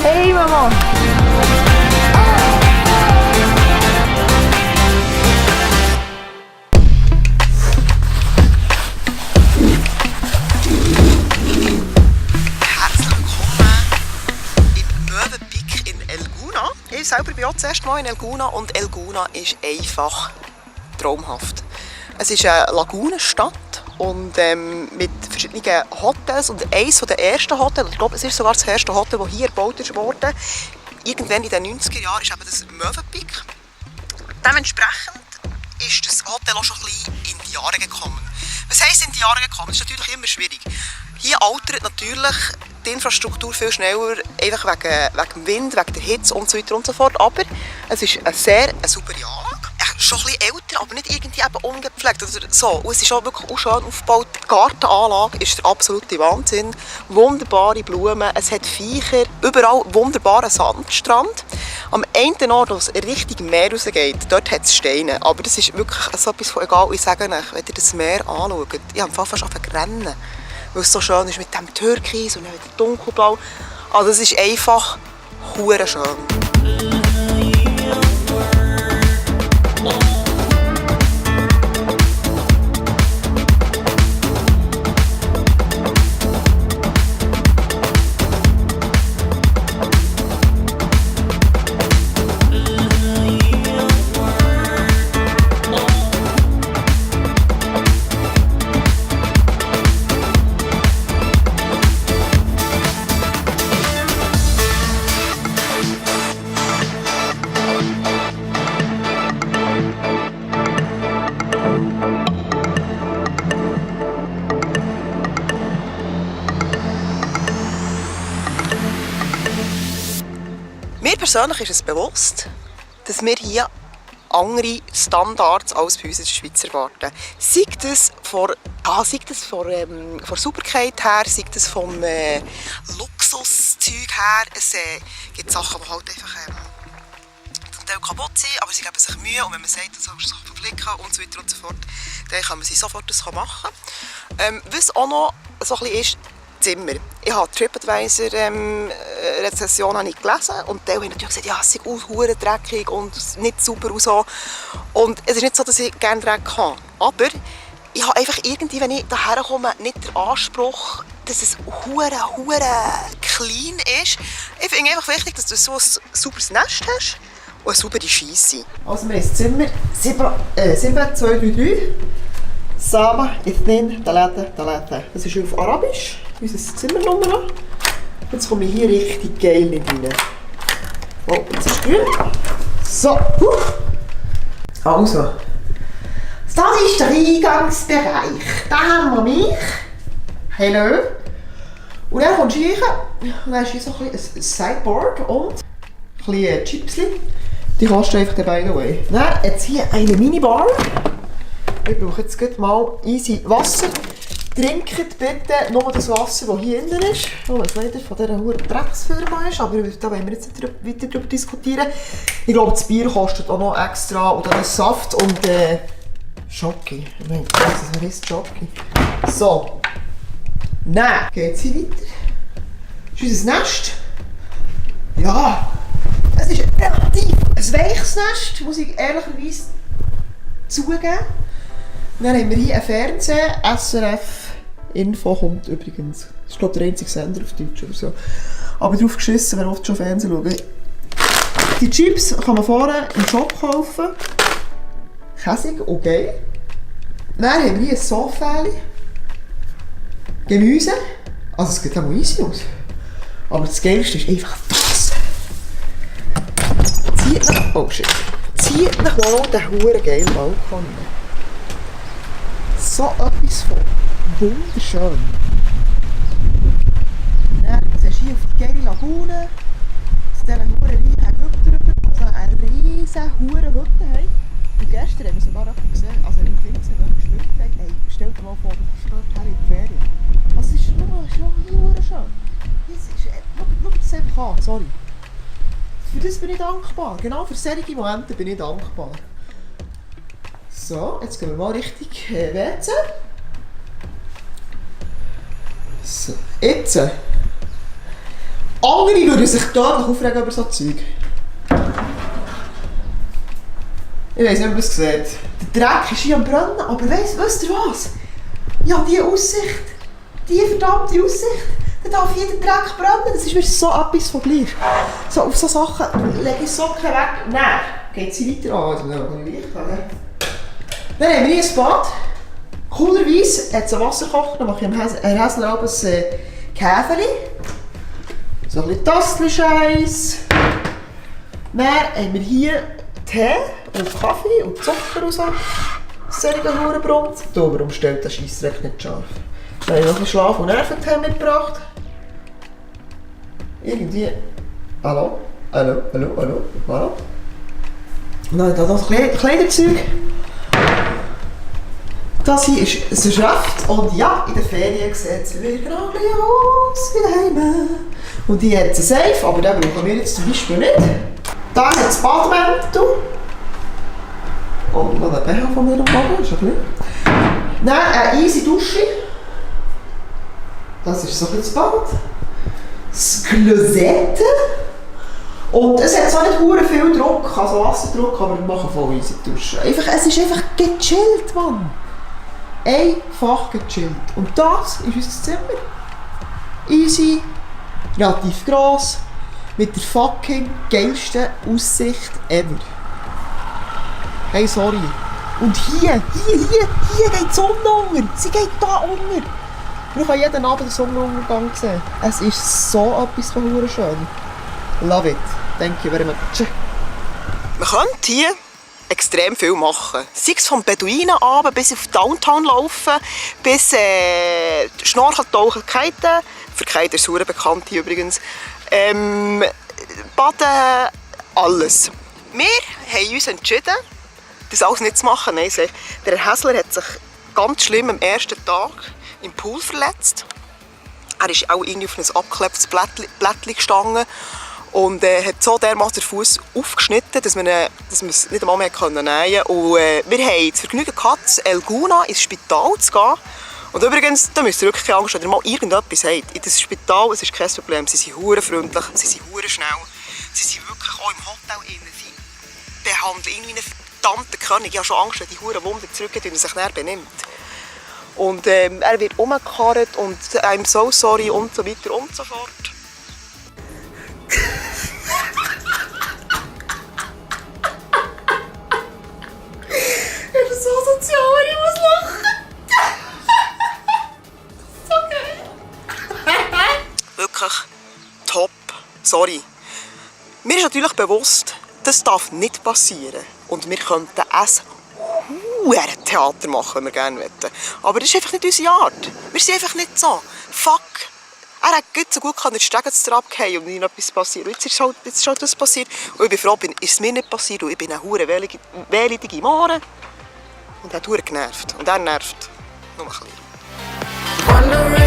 Hey Mama! Ich selber bin auch das erste Mal in Elguna und Elguna ist einfach traumhaft. Es ist eine Lagunenstadt und mit verschiedenen Hotels und eines der ersten Hotels, ich glaube es ist sogar das erste Hotel, das hier gebaut wurde, irgendwann in den 90er Jahren ist eben das Mövenpick. Dementsprechend ist das Hotel auch schon ein bisschen in die Jahre gekommen. Was heisst in die Jahre gekommen? Das ist natürlich immer schwierig. Hier altert natürlich die Infrastruktur viel schneller, einfach wegen dem Wind, wegen der Hitze und so weiter und so fort. Aber es ist eine sehr saubere Anlage. Schon ein bisschen älter, aber nicht irgendwie eben ungepflegt. Oder so. Und es ist auch wirklich auch schön aufgebaut. Die Gartenanlage ist der absolute Wahnsinn. Wunderbare Blumen, es hat Viecher, überall wunderbarer Sandstrand. Am einen Ort, wo es richtig Meer rausgeht, dort hat es Steine. Aber das ist wirklich so etwas von egal. Ich sage euch, wenn ihr das Meer anschaut, ich habe fast angefangen zu rennen. Weil es so schön ist mit dem Türkis und dann wieder dunkelblau. Also es ist einfach hure schön. Mir persönlich ist es bewusst, dass wir hier andere Standards als bei uns in der Schweiz erwarten. Sei das von Sauberkeit her, sei das vom Luxuszeug her. Es gibt Sachen, die halt einfach zum Teil kaputt sind, aber sie geben sich Mühe. Und wenn man sagt, du sollst Sachen verflicken und so weiter und so fort, dann kann man sie sofort das machen. Was auch noch so ein bisschen ist, Zimmer. Ich habe die TripAdvisor-Rezession gelesen und die haben natürlich gesagt, ja, es ist verdammt dreckig und nicht sauber und so. Und es ist nicht so, dass ich gerne Dreck habe. Aber ich habe einfach irgendwie, wenn ich hierher komme, nicht den Anspruch, dass es verdammt clean ist. Ich finde einfach wichtig, dass du so ein sauberes Nest hast und eine saubere Scheisse. Also wir haben das Zimmer 7233. Sama, Ithnin, Talata. Das ist auf Arabisch, unser Zimmernummer. Jetzt komme ich hier richtig geil nicht rein. Oh, jetzt ist es grün. So, also. Das ist der Eingangsbereich. Da haben wir mich. Hallo. Und dann kommst du hier und dann hast du hier so ein Sideboard und ein bisschen Chipsli. Die kannst du einfach by the way. Dann jetzt hier eine Minibar. Ich brauche jetzt gleich mal easy Wasser. Trinkt bitte nur das Wasser, das hier drin ist. Oh, was leider von dieser hohen Drecksfirma ist, aber da wollen wir jetzt nicht weiter darüber diskutieren. Ich glaube, das Bier kostet auch noch extra oder den Saft und Schoki. Ich meine, was ist Schoki? So. Dann geht es hier weiter. Das ist unser Nest. Ja, es ist relativ ein weiches Nest, muss ich ehrlicherweise zugeben. Dann haben wir hier einen Fernseher, SRF Info kommt übrigens. Das ist glaube ich der einzige Sender auf Deutsch oder so. Aber drauf geschissen, wer oft schon Fernsehen schaut. Die Chips kann man vorne im Shop kaufen. Käsig, okay. Dann haben wir hier ein Sofa. Gemüse. Also es sieht auch easy aus. Aber das Geilste ist einfach das. Zieht nach mal den huren geilen Balkon. So etwas von wunderschön. Dann siehst du hier auf die geile Lagune, zu dieser huren reichen Hütte drüber, also eine riesen huren Hütte haben. Und gestern haben wir sogar gesehen, also im Finzen gespielt haben, hey, stell dir mal vor, du bist dort in die Ferien. Was ist noch hier schön? Schau das einfach an, sorry. Für das bin ich dankbar, genau für solche Momente bin ich dankbar. So, jetzt gehen wir mal Richtung WC. So, jetzt Andere würden sich tödlich aufregen über so Zeug. Ich weiss nicht, ob ihr es seht. Der Dreck ist hier am Brennen, aber wisst ihr was? Ja, diese Aussicht, diese verdammte Aussicht, da darf jeder Dreck brennen. Das ist mir so etwas von gleich. So, auf so Sachen lege ich Socken weg. Nein, geht sie weiter an. Also, dann Licht haben. Dann haben wir hier ein Bad. Coolerweise hat es einen Wasserkocher, dann mache ich am Häsler abends ein Käferli. So ein bisschen Tastli-Scheiss. Dann haben wir hier Tee und Kaffee und Zucker und so. Solche Hurenbrunz. Da, warum stellt der Scheissdreck nicht scharf? Dann habe ich noch ein bisschen Schlaf- und Nerventee mitgebracht. Irgendwie. Hallo? Hallo? Hallo? Hallo? Hallo? Und dann habe ich da das Kleiderzeug. Das hier ist ein Schrift und ja, in den Ferien sieht es wieder genau gleich aus wie daheim. Und die hat einen Safe, aber den brauchen wir jetzt zum Beispiel nicht. Da hat es Badmäntel. Und noch ein BH von mir umgehen, ist ja gleich. Dann eine easy Dusche. Das ist so ein das Bad. Das Klosette. Und es hat zwar nicht verdammt viel Druck, also Wasserdruck, aber wir machen voll easy Duschen. Es ist einfach gechillt, Mann. Einfach gechillt. Und das ist unser Zimmer. Easy, relativ gross, mit der fucking geilsten Aussicht ever. Hey, sorry. Und hier geht die Sonne unter. Sie geht da unter. Wir können jeden Abend den Sonnenuntergang sehen. Es ist so etwas von verdammt schön. Love it. Thank you very much. Man könnte hier extrem viel machen. Sei es vom Beduinenabend bis auf Downtown laufen, bis Schnorcheln, Tauchen, Kiten. Für Kiten ist es bekannt hier übrigens. Baden, alles. Wir haben uns entschieden, das alles nicht zu machen. Nein, der Herr Häsler hat sich ganz schlimm am ersten Tag im Pool verletzt. Er ist auch irgendwie auf ein abgeklebtes Blättchen gestanden und hat so dermaßen den Fuß aufgeschnitten, dass man es nicht einmal mehr nähen konnte. Und wir hatten das Vergnügen gehabt, in Elguna ins Spital zu gehen. Und übrigens, da müsst ihr wirklich keine Angst haben, wenn ihr mal irgendetwas habt. In das Spital, es ist kein Problem. Sie sind verdammt freundlich, sie sind verdammt schnell. Sie sind wirklich auch im Hotel innen. Sie behandeln ihn wie einen verdammten König. Ich habe schon Angst, wenn die verdammt Wunder zurückgehen, wie er sich dann benimmt. Und er wird umgekarrt und I'm so sorry und so weiter und so fort. Er ist so sozial, ich muss lachen. So geil. Wirklich top. Sorry. Mir ist natürlich bewusst, das darf nicht passieren. Und wir könnten ein Theater machen, wenn wir gerne möchten. Aber das ist einfach nicht unsere Art. Wir sind einfach nicht so. Fuck. Er hätte so gut den Stegen zu abgehen und ihm etwas passiert. Jetzt ist halt das passiert. Und ich bin froh, ist es mir nicht passiert. Und ich bin eine hure wehleidige Mare. Und er hat hure genervt. Und er nervt. Nur ein bisschen.